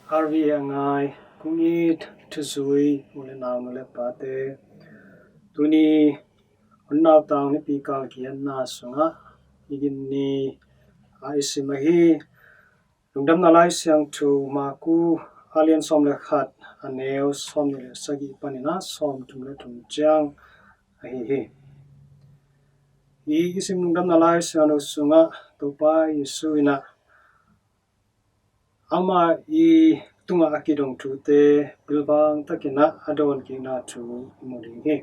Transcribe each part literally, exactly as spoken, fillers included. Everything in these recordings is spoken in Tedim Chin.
R V A a ngai kong it thuzui u le nau, nu le pate, tuni hun nautang nipi kal giatna sungah i gin ni a i sim ahi Lungdamna Lai Siangtho Marku a lian sawm le khat, a neu sawm nih le sagih panin ah sawm thum le thum ciang ahi hi. I i sim Lungdamna Lai Siangtho sungah Topa Jesu in ah ama i tungah a kidong thute pilvang takin ah a dawn kikna thu i mu ding hi.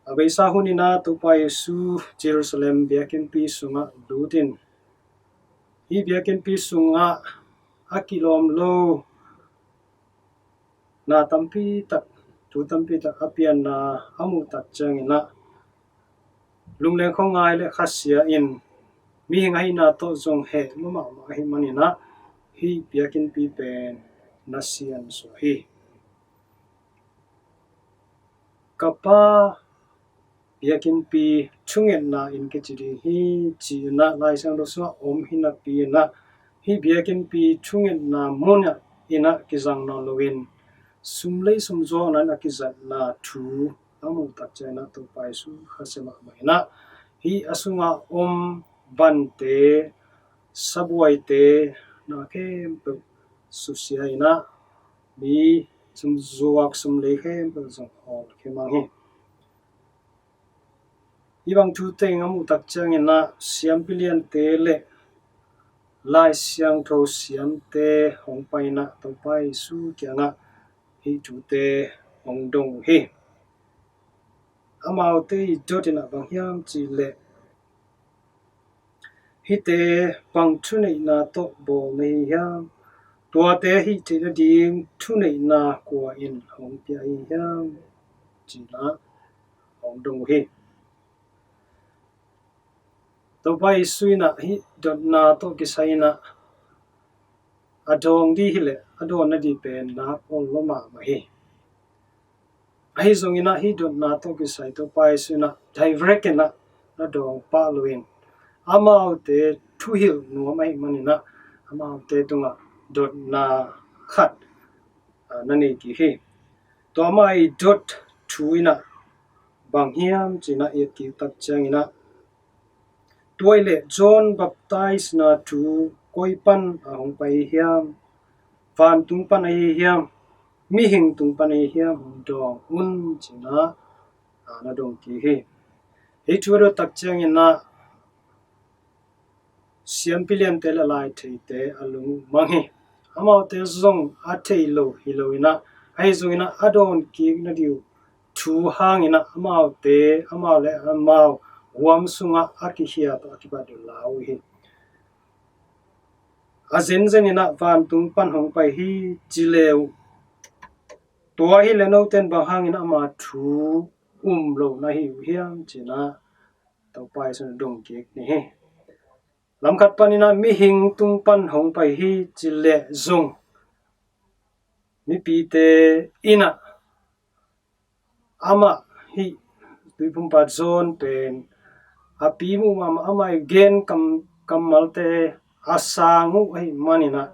A beisa hun in ah Topa Jesu Jerusalem biakinnpi sungah lut in, hih biakinnpi sungah a kilawm lo na tampi tak, thu tampi tak a pianna a muh tak ciangin ah lungleng khuangai le khasia in mihing ahihna tawh zong heh lua mahmah ahih manin ah hih biakinnpi pen na siansuah hi. Ka Pa biakinnpi thungetna inn kici ding hi, ci-in ah Lai Siangtho sungah om hi napi-in ah hih biakinnpi thungetna mun ah in ah kizang nawn loin sum lei sum zuakna in a kizatna thu a muh tak ciangin ah Topa Jesu khasia mahmah in ah hih a sungah om bante, sabuaite, na khempeuh susia in ah mi sum zuak sum lei khempeuh zong hawlkhia mang hi. Hih bang thu teng a muh tak ciangin ah siampi liante le Lai Siangtho siamte hong pai in ah Topa Jesu kiangah hih thute hong dong uh hi. Amaute i dot in ah bang hiam cih leh, hihte bang thuneihna tawh bawl na hi hiam? Tuate hih theih nading thuneihna kua in hong pia hi hiam? Ci-in ah hong dong uh hi. Topa Jesu in ah hih dotna tawh kisai in ah a dawng dih hi leh a dawn nadih pen nak om lua mahmah hi. Ahi zongin ah hih dotna tawh kisai Topa Jesu in ah direct in ah na dawng pah loin amaute thuhilh nuam ahih manin ah amaute tungah dotna khat, ah, na nei kik hi. Tua ama i dot thu in ah bang hiam cih in ah i et kik tak ciangin ah, tua hi leh John baptisena thu koi pan a hong pai hiam? Vantung pan ahi hiam? Mihing tung pan ahi hiam? Hong dawng un, ci-in ah, ah, na dong kik hi. Hih thu a dot tak ciangin ah siampi liante le lai theite a lung uh mang hi. Amaute zong a thei lo hi lo in ah, ahi zongin ah a dawn kik nadih uh thu hangin ah amaute, amau le amau huam sungah a kikhia tawh a kibat uh lau uh hi. A zenzen in ah vantung pan hong pai hi ci le uh, tua hi leh note in bang hangin ama thu um lo na hi uh hiam, ci-in ah Topa Jesu in dong kik ni hi. Lam khat panin ah mihing tung pan hong pai hi ci leh zong mipite in ah amah hih tuiphumpa John pen a pi muh mahmah, amah i gen kam, kammalte a sang uh ahih manin ah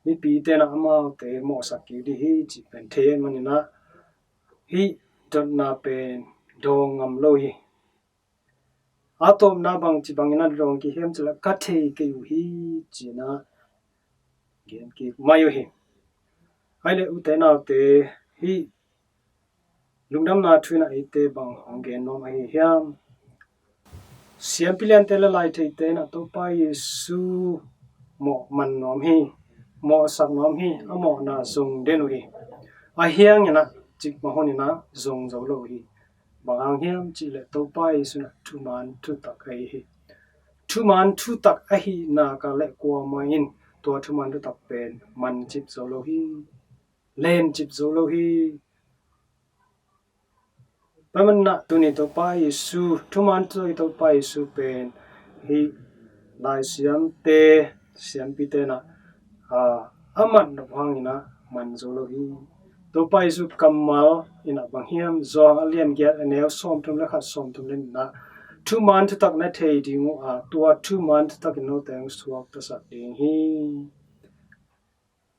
mipite in ah amaute mawhsak kik dih hi cih pen thei ahih manin ah hih dotna pen dawng ngam lo hi. A tawpna bangci bangin a dawng kik hiam cih leh ka thei kei uh hi, ci-in ah gen kik mai uh hi. Ahih leh ute naute, hih lungdamna thu in ah eite bang hong gen nuam ahi hiam? Siampi liante le lai theite in ah Topa Jesu mawh man nuam hi, mawhsak nuam hi, a mawhna zong den uh hi. Ahi hangin ah cikmah hun in ah zong zo lo uh hi. Bang hang hiam cih leh Topa Jesu in ah thuman thutak ahi hi. Thuman thutak ahih nak leh kuamah in tua thuman thutak pen mancip zo lo hi, lencip zo lo hi. Tua manin ah tuni Topa Jesu, thuman thutak i Topa Jesu pen hih laisiamte, siampite in ah, a, a mat nop hangin ah man zo lo hi. Topa Jesu kammal in ah bang hiam? Johan a lian giat, a neu sawmthum le khat, sawmthum le nihna ah, thuman thutak na thei ding uh a, tua thuman thutak in note hong suaktasak ding hi.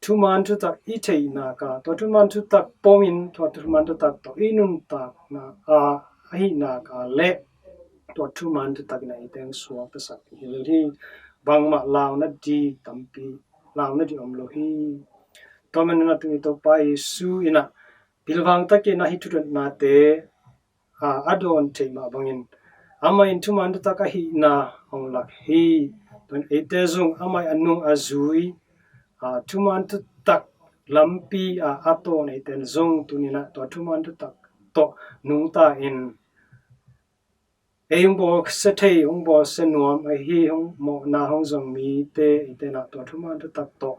Thuman thutak i theih nak a, tua thuman thutak pom in, tua thuman thutak tawh i nuntakna a, ahih nak a leh tua thuman thutak in eite hong suaktasak ding hi lel hi. Bangmah launa di tampi, launa di om lo hi. Tua manin a tuni Topa Jesu in a pilvang takin a hih thudotnate a, a dawn theih mah bangin amah in thuman thutak ahihna hong lak hi. Tua in eite zong amah a nung a zui, a, thuman thutak lampi a, a tawn eite in zong tuni in a tua thuman thutak tawh nungta in ei hong bawlsia thei, hong bawlsia nuam ahi hong mawhna hong zong mite eite in a tua thuman thutak tawh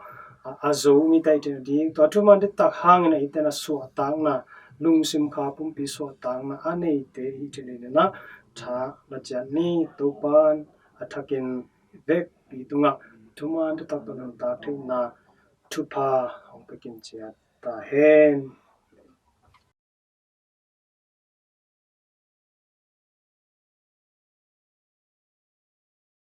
a, a zo mite i cih ding, tua thuman thutak hangin eite in a suahtakna, lungsim kha pumpi suahtakna a neite i cih ding in a tha na ciat ni. Topa in a thakin vekpi tungah thuman thutak tawh nuntak theihna thupha hong pia kim ciat ta hen.